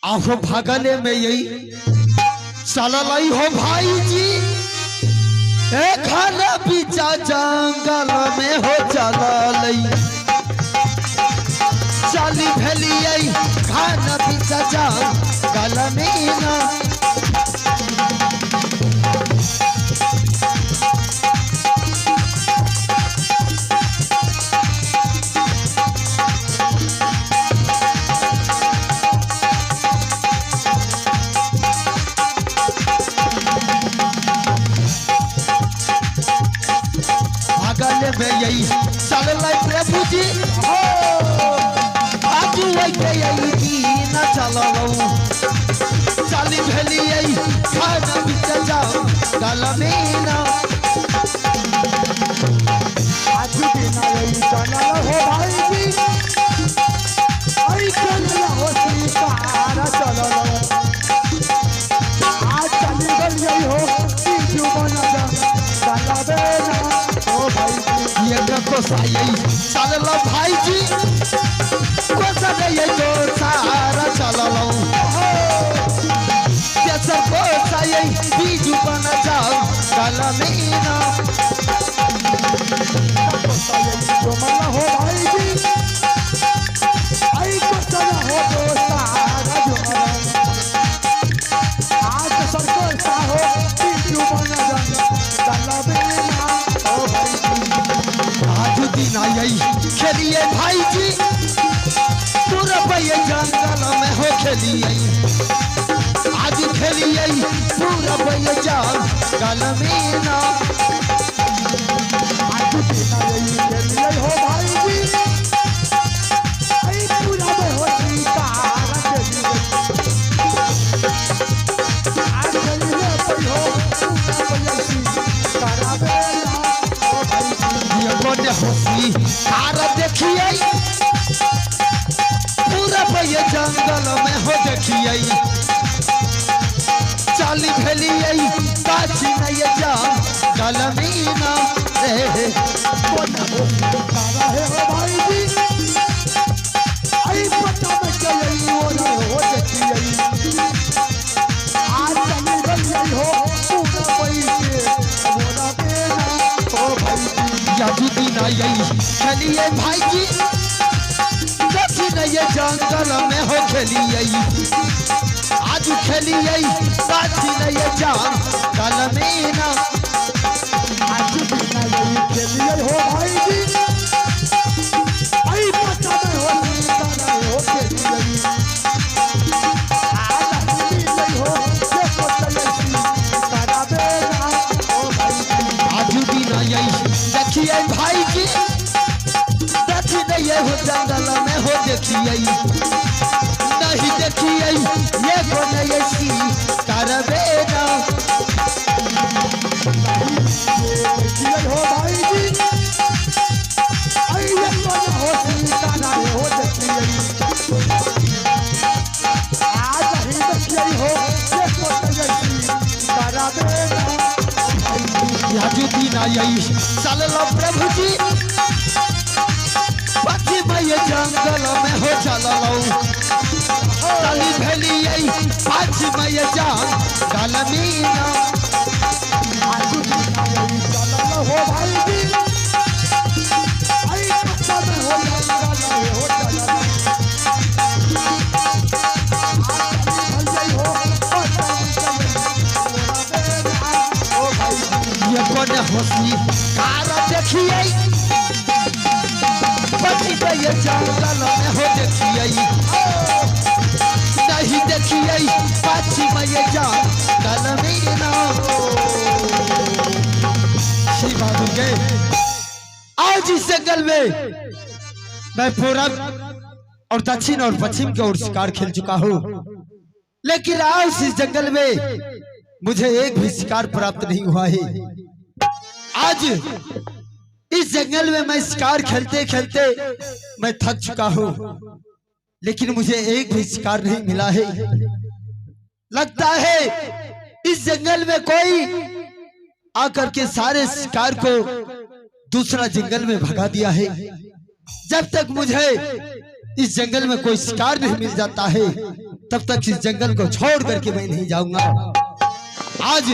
आहो भागले में यही चललई हो भाई जी ए खाना पीछा जंगल में हो चललई चली भेलियै खाना पीछा जंगल में ना। भागल में यही चललै प्रभु जी हो आजू के यही दिन चललौ चली भेलियै खाना पीछा जंगल में ना। आज दिन आई चलल हो भाई जी आई चलल हो सीतारा चलल आज चली गई हो बीजू बन जा चलबे ना ओ भाई जी। ये कोसाई चलल भाई जी कोसलै तो सारा चललौ तेसर कोसाई बीजू बन जंगल में ना। जुमल हो भाई जी आई कोसल हो दोस्तारा जुमल आज सबको साहो बीजू बन जा चलबे ना ओ भाई जी। आज दिन आई खेलिए भाई जी पूरा भैया जंगल में हो खेलिए आज खेलिए पूरा भैया जंगल में ना। आज दिन आई खेलिए हो भाई जी आई पूरा में हो सीतारा खेलिए आज खेलिए पई हो पूरा भैया सीतारा बेला ओ भाई जी। ये कोने होसी कार देखिए पूरा भैया जंगल में हो देखिए चाली भेलिए काची नहीं जंगल में ना रे। कोना हो सीतारा है हो भाई जी आई पता में चली वो ना हो देखिए आज चली गई हो पूरा पैसे बोला बेला ओ भाई जी। जादू दिन आई खेलिए भाई जी दक्षिण ये जंगल में हो खेलिए आज खेलिए दक्षिण ये जंगल में ना। आज दिन आई खेलिए हो भाई जी आई पता में हो सीतारा हो खेलिए आज नहीं मिली हो देखो चली सीतारा बेला ओ भाई जी। आज दिन आई देखिए भाई जी दक्षिण ये हो जंगल में हो देखिए नहीं देखिए ये को नहीं सी करबे ना। देखिए हो भाई जी आई ये मन हो सीतारा हो देखिए आज नहीं देखिए हो देखो चली सीतारा बेला आज दिन आई चलल प्रभु जी पश्चिम ये जंगल में हो चललौ चली भेलियै पश्चिम ये जंगल में ना। आज दिन आई चलल हो भाई जी आई पत्ता में हो जंगल में हो चलल आज चली भई हो पत्ता में चली बेला ओ भाई जी। ये कोन होसी कार देखियै पश्चिम ये जंगल में हो देखियै नहीं देखियै पश्चिम ये जंगल में ना। श्री बहादुर के आज इस जंगल में मैं पूरब और दक्षिण और पश्चिम की ओर शिकार खेल चुका हूं, लेकिन आज इस जंगल में मुझे एक भी शिकार प्राप्त नहीं हुआ है। आज इस जंगल में मैं शिकार खेलते खेलते मैं थक चुका हूं, लेकिन मुझे एक भी शिकार नहीं मिला है। लगता है इस जंगल में कोई आकर के सारे शिकार को दूसरा जंगल में भगा दिया है। जब तक मुझे इस जंगल में कोई शिकार नहीं मिल जाता है, तब तक इस जंगल को छोड़ करके मैं नहीं जाऊंगा। आज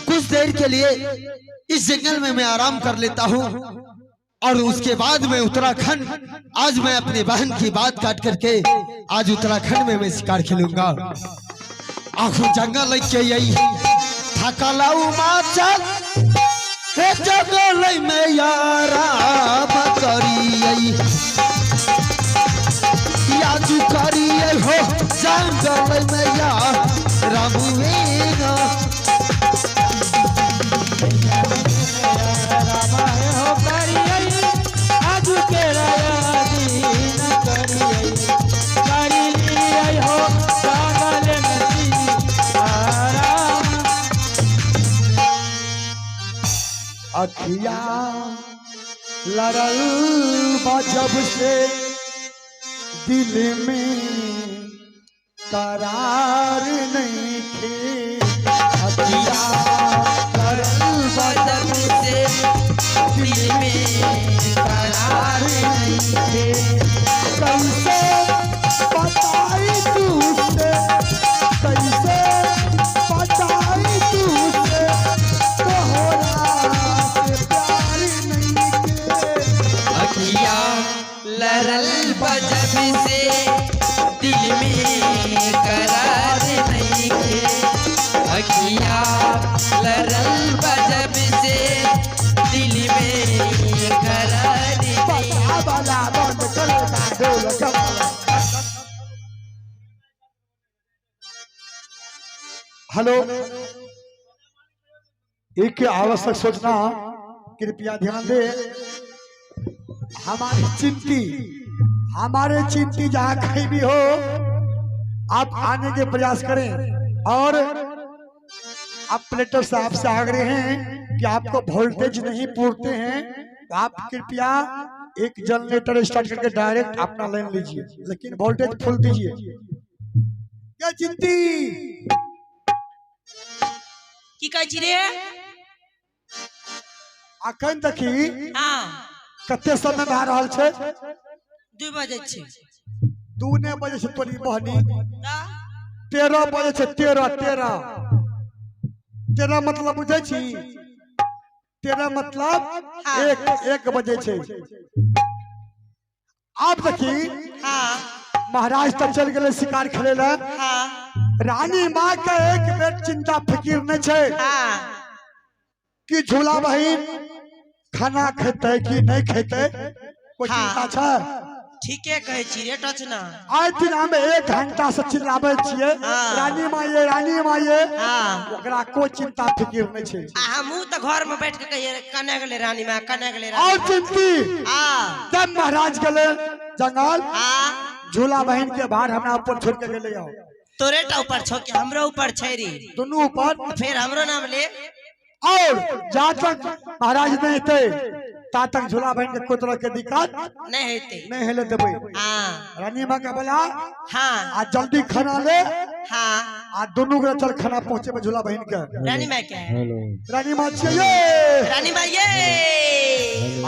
कुछ देर के लिए इस जंगल में मैं आराम कर लेता हूँ और उसके बाद मैं उत्तराखंड, आज मैं अपनी बहन की बात काट करके आज उत्तराखंड में मैं शिकार खेलूंगा। आखू जंगल के यही थकलाऊ माचल हे जंगल में यारा करियई याजू करिए हो जंगल में यारा मुवेगा। हो करियै आज के राया दीन करियै करी लियै हो जंगल में आराम। अखिया लड़ल बा जब से दिल में करार नहीं थे। अखिया लड़ल बा जब से दिल में करार नहीं थे। कैसे बताई तुझसे, कैसे बताई तुझसे तोहरा से प्यार नहीं के। अखिया लरल बजब से दिल में करार नहीं के। अखिया लरल बजब से दिल में करार नहीं। बाला बंद करेगा ढोल कबाला। हेलो, एक आवश्यक सूचना, कृपया ध्यान दे। हमारी चिंती, हमारे चिंती जहाँ कहीं भी हो आप आने के प्रयास करें। और ऑपरेटर साहब से आग्रह है कि आपको वोल्टेज नहीं पूरते हैं तो आप कृपया एक जनरेटर स्टार्ट करके डायरेक्ट अपना लाइन लीजिए, लेकिन वोल्टेज फुल दीजिए। क्या चिंती की कहै छी रे? अखन देखी हाँ। कते समय भए रहल छै? 2 बजे छै। 2 ने बजे छै तोरी बहनी। तऽ 13 बजे छै। 13 13 13 मतलब बुझै छी? 13 मतलब हाँ। 1 बजे छै। आब देखी हाँ। महाराज तऽ चलि गेलै शिकार खेलै लए। हाँ। रानी माँ के एक बेर चिंता फिकिर नहीं छै हाँ। कि झूला बहिन खाना खेतै कि नहीं खेतै, कोई हाँ। चिंता छै? ठीके कहै छी रे टचना। आइ दिन हम 1 घंटा से चिल्लाबै छियै हाँ। रानी माँ ये, रानी माँ ये, हाँ। ओकरा कोई चिंता फिकिर नहीं छै। आ हमहूँ तऽ घर में बैठ के कहिए कने गेलै रानी माँ, कने गेलै रानी और चिंती आ जब महाराज गेले जंगल, आ झूला बहिन के भार हमरा ऊपर छोड़ के गेले। आओ तोरे टा ऊपर छौ कि हमरो ऊपर छै रे? दुनू ऊपर। फिर हमरो नाम ले। और जा तक महाराज नहीं एतै ता तक झूला बहिन के कोई तरह के दिक्कत नहीं हेतै। नहीं हेले देबै। हाँ। रानी माँ के बोला हाँ। आ जल्दी खाना ले। हाँ। आ दुनू के चल खाना पहुंचे झूला बहिन के। रानी माँ के रानी माँ छियै। रानी माँ ये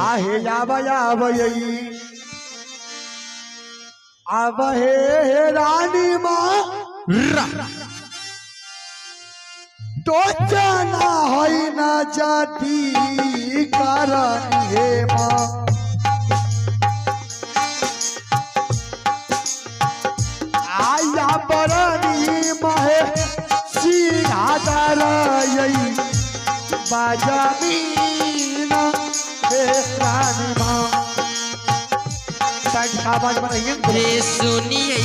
आहे आब आब आब हे हे रानी माँ तो जाना है ना जाती कारण हे माँ। आया बरनी महे सिंहादर यही बाजामीना हे रानी माँ। साइड का आवाज बनाइए। हे सुनिए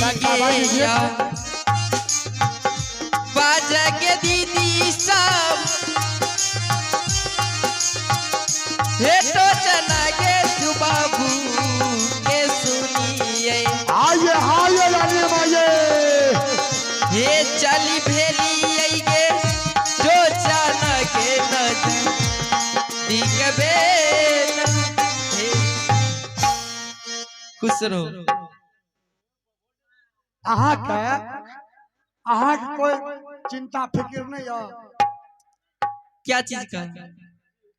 बाजा के दीदी सब हे तो चना के बाबू के सुनिए। आइए आइए रानी माँ। हे चली भेली गे जो चना के नजर दिखबे। खुश रहो। अहाँ के कोई चिंता फिक्र नहीं है? क्या चीज का?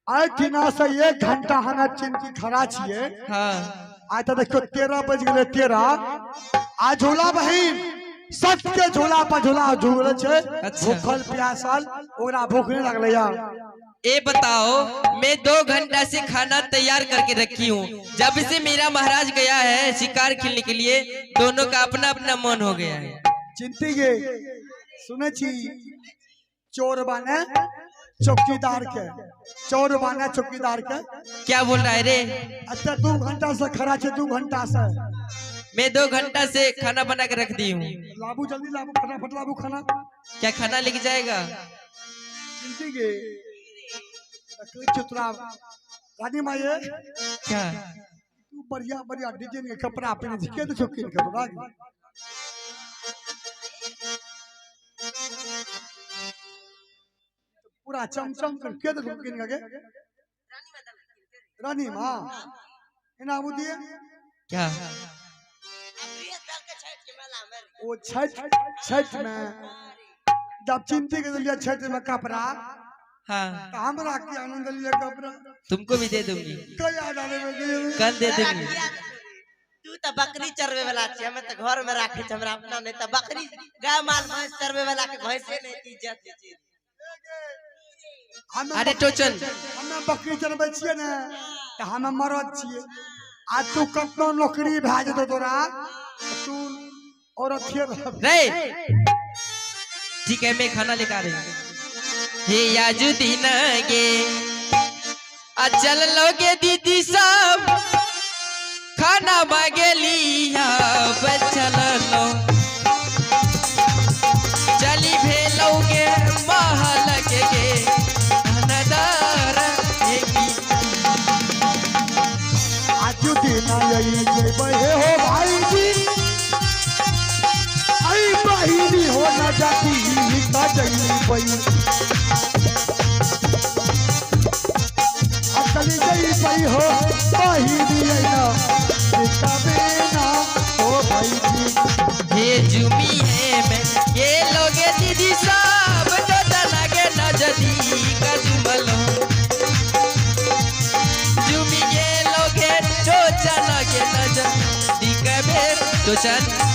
आइ ठिना से 1 घंटा हम चिंती खड़ा छियै। हाँ। आइ तऽ देखियौ 13 बज गेलै 13। आ झूला बहिन सबके झूला पर झूला झूल छै। अच्छा। भूखल प्यासल ओकरा भूख नहीं लगलै या। ए बताओ, मैं 2 घंटा से खाना तैयार करके रखी हूँ। जब से मेरा महाराज गया है शिकार खेलने के लिए, दोनों का अपना अपना मन हो गया है। चिंती गे, सुनै छी, चोर बाने चौकीदार के, चोर बाने चौकीदार के। क्या बोल रहा है रे? अच्छा, 2 घंटा से खड़ा छे, 2 घंटा से। मैं 2 घंटा से खाना बना के रख दी हूँ। लाबू, जल्दी लाबू, फटाफट लाबू खाना। क्या खाना लेके जाएगा? चिंती गे, देखै छियौ तोरा रानी माये। क्या? तू बढ़िया बढ़िया डिजाइन के कपड़ा पहिने छी, के दै छौ कीन के तोरा? पूरा चमचम कर के दै छौ कीन के गे? रानी माँ एना आबू दिए। क्या? ओ छठ, छठ में जब चिंती के दिलियै छठ में कपड़ा, हाँ, तो हमरा के आनंद दिलियै कपड़ा। तुमको भी दे दूंगी। कहिया डाले में? कल दे दूंगी। तू तो बकरी चरवे वाला छी, हमें तो घर में राखे छी, हमरा अपना नहीं तो बकरी गाय माल भैंस चरवे वाला के भैंसे नहीं इज्जत छै। अरे टोचन, हमे बकरी चरबै छियै ने तऽ हमे मरद छियै, आ तू कतनो नौकरी भए जेतौ तोरा, तू औरत थिए रहबही। रे ठीक है, मैं खाना लेकर आ रही हूँ। हे याजू दिन गे आ चल लोगे दीदी सब खाना मांगे लिया बचल लो चली भेलोगे महल के गे धनदार हेगी। आजू दिन आई जेबै हे हो भाईजी, आई बहिनी हो न जाती का जइबै, आ चली जइबै हो बहिनी अइना कबे ना हो भाईजी। हे जुमी है मैं ये लोगे दीदी सब तो लगे नजदी का जुमलो जुमी ये लोगे चोचा लगे नजदी का बेर टोचन।